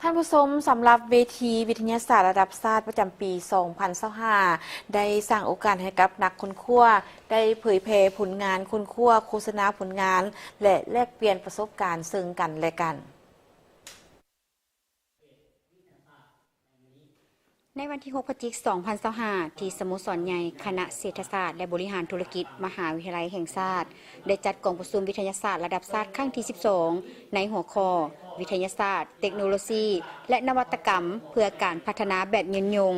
ທ່ານຜູ້ຊົມ, ສຳລັບເວທີວິທະຍາສາດລະດັບຊາດປະຈຳປີສອງພັນຊາວຫ້າ ໄດ້ສ້າງໂອກາດໃຫ້ກັບນັກຄົ້ນຄວ້າ ໄດ້ເຜີຍແຜ່ຜົນງານຄົ້ນຄວ້າ, ໂຄສະນາຜົນງານ ແລະ ແລກປ່ຽນປະສົບການເຊິ່ງກັນແລະກັນ. ໃນວັນທີຫົກ ພະຈິກ ສອງພັນຊາວຫ້າ ທີ່ສະໂມສອນໃຫຍ່ຄະນະເສດຖະສາດ ແລະ ບໍລິຫານທຸລະກິດ ມະຫາວິທະຍາໄລແຫ່ງຊາດ ໄດ້ຈັດກອງປະຊຸມວິທະຍາສາດລະດັບຊາດຄັ້ງທີສິບສອງ ໃນຫົວຂໍ້ ວິທະຍາສາດ, ເຕັກໂນໂລຊີ ແລະ ນະວັດຕະກຳ ເພື່ອການພັດທະນາແບບຍືນຍົງ,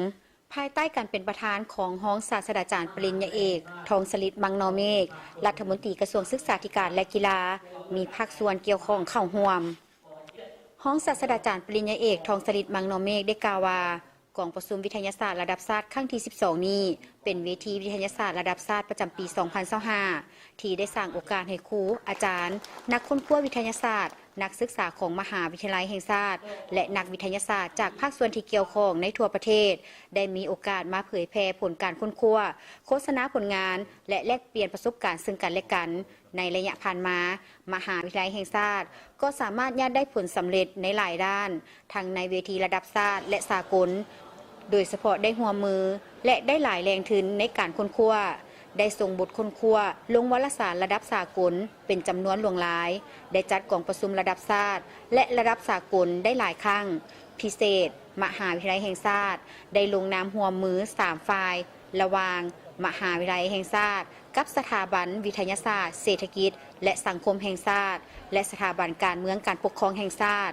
ພາຍໃຕ້ການເປັນປະທານຂອງຮອງສາດສະດາຈານປະລິນຍາເອກ ທອງສະລິດ ມັງນໍເມກ ລັດຖະມົນຕີກະຊວງສຶກສາທິການ ແລະ ກິລາ, ມີພາກສ່ວນກ່ຽວຂ້ອງເຂົ້າຮ່ວມ. ຮອງສາດສະດາຈານປະລິນຍາເອກ ທອງສະລິດ ມັງນໍເມກ ໄດ້ກ່າວວ່າ ກອງປະຊຸມວິທະຍາສາດລະດັບຊາດຄັ້ງທີສິບສອງນີ້ ເປັນເວທີວິທະຍາສາດລະດັບຊາດປະຈຳປີສອງພັນຊາວຫ້າ ທີ່ໄດ້ສ້າງໂອກາດໃຫ້ຄູ, ອາຈານ, ນັກຄົ້ນຄວ້າວິທະຍາສາດ, ນັກສຶກສາຂອງມະຫາວິທະຍາໄລແຫ່ງຊາດ ແລະ ນັກວິທະຍາສາດຈາກພາກສ່ວນທີ່ກ່ຽວຂ້ອງໃນທົ່ວປະເທດ ໄດ້ມີໂອກາດມາເຜີຍແຜ່ຜົນການຄົ້ນຄວ້າ, ໂຄສະນາຜົນງານ ແລະ ແລກປ່ຽນປະສົບການເຊິ່ງກັນແລະກັນ. ໃນໄລະຍະຜ່ານມາ, ມະຫາວິທະຍາໄລແຫ່ງຊາດກໍສາມາດຍາດໄດ້ຜົນສຳເລັດໃນຫຼາຍດ້ານ, ທັງໃນເວທີລະດັບຊາດ ແລະ ສາກົນ, ໂດຍສະເພາະໄດ້ຮ່ວມມື ແລະ ໄດ້ຫຼາຍແຫຼ່ງທຶນໃນການຄົ້ນຄວ້າ, ໄດ້ສົ່ງບົດຄົ້ນຄວ້າລົງວາລະສານລະດັບສາກົນເປັນຈຳນວນຫຼວງຫຼາຍ, ໄດ້ຈັດກອງປະຊຸມລະດັບຊາດ ແລະ ລະດັບສາກົນໄດ້ຫຼາຍຄັ້ງ. ພິເສດ, ມະຫາວິທະຍາໄລແຫ່ງຊາດໄດ້ລົງນາມຮ່ວມມືສາມຝ່າຍ ລະຫວ່າງມະຫາວິທະຍາໄລແຫ່ງຊາດ ກັບສະຖາບັນວິທະຍາສາດ, ເສດຖະກິດ ແລະ ສັງຄົມແຫ່ງຊາດ ແລະ ສະຖາບັນການເມືອງການປົກຄອງແຫ່ງຊາດ.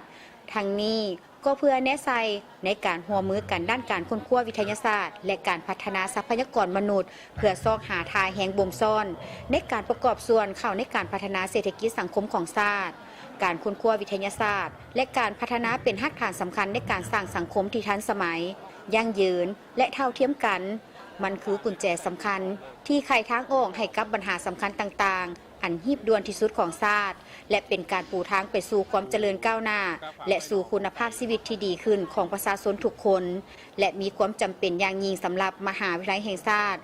ທັງນີ້ກໍເພື່ອແນໃສ່ໃນການຮ່ວມມືກັນດ້ານການຄົ້ນຄວ້າວິທະຍາສາດ ແລະ ການພັດທະນາຊັບພະຍາກອນມະນຸດ ເພື່ອຊອກຫາທ່າແຮງບົ່ມຊ້ອນໃນການປະກອບສ່ວນເຂົ້າໃນການພັດທະນາເສດຖະກິດສັງຄົມຂອງຊາດ. ການຄົ້ນຄວ້າວິທະຍາສາດ ແລະ ການພັດທະນາເປັນຮາກຖານສຳຄັນໃນການສ້າງສັງຄົມທີ່ທັນສະໄໝ, ຢັ້ງຢືນ ແລະ ເທົ່າທຽມກັນ. ມັນຄືກຸນແຈສຳຄັນທີ່ໄຂທາງອອກໃຫ້ກັບບັນຫາສຳຄັນຕ່າງໆ ອັນຮີບດ່ວນທີ່ສຸດຂອງຊາດ ແລະ ເປັນການປູທາງໄປສູ່ຄວາມຈະເລີນກ້າວໜ້າ ແລະ ສູ່ຄຸນນະພາບຊີວິດທີ່ດີຂຶ້ນຂອງປະຊາຊົນທຸກຄົນ ແລະ ມີຄວາມຈຳເປັນຢ່າງຍິ່ງສຳລັບມະຫາວິທະຍາໄລແຫ່ງຊາດ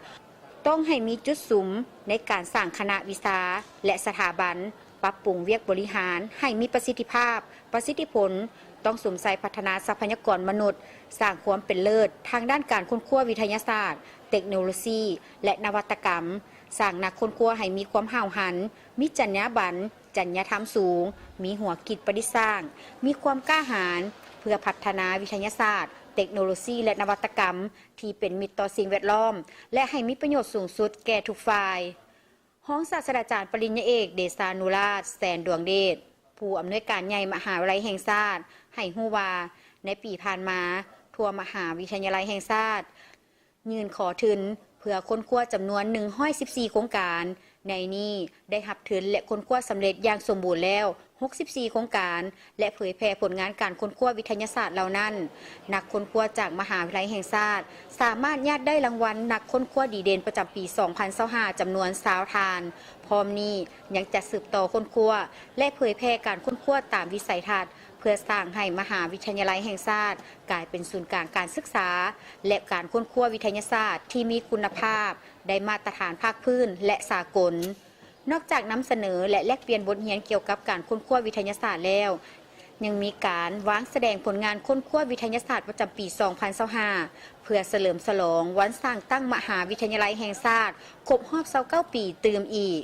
ຕ້ອງໃຫ້ມີຈຸດສຸມໃນການສ້າງຄະນະວິຊາ ແລະ ສະຖາບັນ, ປັບປຸງວຽກບໍລິຫານໃຫ້ມີປະສິດທິພາບ, ປະສິດທິຜົນ, ຕ້ອງສຸມໃສ່ພັດທະນາຊັບພະຍາກອນມະນຸດ, ສ້າງຄວາມເປັນເລີດທາງດ້ານການຄົ້ນຄວ້າວິທະຍາສາດ, ເຕັກໂນໂລຊີ ແລະ ນະວັດຕະກຳ, ສ້າງນັກຄົ້ນຄວ້າໃຫ້ມີຄວາມຫ້າວຫັນ, ມີຈັນຍາບັນ, ຈັນຍາທຳສູງ, ມີຫົວຄິດປະດິດສ້າງ, ມີຄວາມກ້າຫານ ເພື່ອພັດທະນາວິທະຍາສາດ, ເຕັກໂນໂລຊີ ແລະ ນະວັດຕະກຳທີ່ເປັນມິດຕໍ່ສິ່ງແວດລ້ອມ ແລະ ໃຫ້ມີປະໂຫຍດສູງສຸດແກ່ທຸກຝ່າຍ. ຮອງສາດສະດາຈານປະລິນຍາເອກ ເດຊານຸລາດ ແສນດວງເດດ ຜູ້ອຳນວຍການໃຫຍ່ມະຫາວິທະຍາໄລແຫ່ງຊາດ ໃຫ້ຮູ້ວ່າ ໃນປີຜ່ານມາ, ທົ່ວມະຫາວິທະຍາໄລແຫ່ງຊາດ ຍື່ນຂໍທຶນເພື່ອຄົ້ນຄວ້າຈຳນວນໜຶ່ງຮ້ອຍສິບສີ່ໂຄງການ, ໃນນີ້ໄດ້ຮັບທຶນ ແລະ ຄົ້ນຄວ້າສຳເລັດຢ່າງສົມບູນແລ້ວຫົກສິບສີ່ໂຄງການ ແລະ ເຜີຍແຜ່ຜົນງານການຄົ້ນຄວ້າວິທະຍາສາດເຫຼົ່ານັ້ນ. ນັກຄົ້ນຄວ້າຈາກມະຫາວິທະຍາໄລແຫ່ງຊາດ ສາມາດຍາດໄດ້ລາງວັນນັກຄົ້ນຄວ້າດີເດັ່ນປະຈຳປີສອງພັນຊາວຫ້າ ຈຳນວນຊາວທ່ານ. ພ້ອມນີ້ຍັງຈະສືບຕໍ່ຄົ້ນຄວ້າ ແລະ ເຜີຍແຜ່ການຄົ້ນຄວ້າຕາມວິໄສທັດ ເພື່ອສ້າງໃຫ້ມະຫາວິທະຍາໄລແຫ່ງຊາດ ກາຍເປັນສູນກາງການສຶກສາ ແລະ ການຄົ້ນຄວ້າວິທະຍາສາດທີ່ມີຄຸນນະພາບ, ໄດ້ມາດຕະຖານພາກພື້ນ ແລະ ສາກົນ. ນອກຈາກນຳສະເໜີ ແລະ ແລກປ່ຽນບົດຮຽນກ່ຽວກັບການຄົ້ນຄວ້າວິທະຍາສາດແລ້ວ, ຍັງມີການວາງສະແດງຜົນງານຄົ້ນຄວ້າວິທະຍາສາດປະຈຳປີສອງພັນຊາວຫ້າ ເພື່ອສະເຫຼີມສະຫຼອງວັນສ້າງຕັ້ງມະຫາວິທະຍາໄລແຫ່ງຊາດຄົບຮອບຊາວເກົ້າປີຕື່ມອີກ.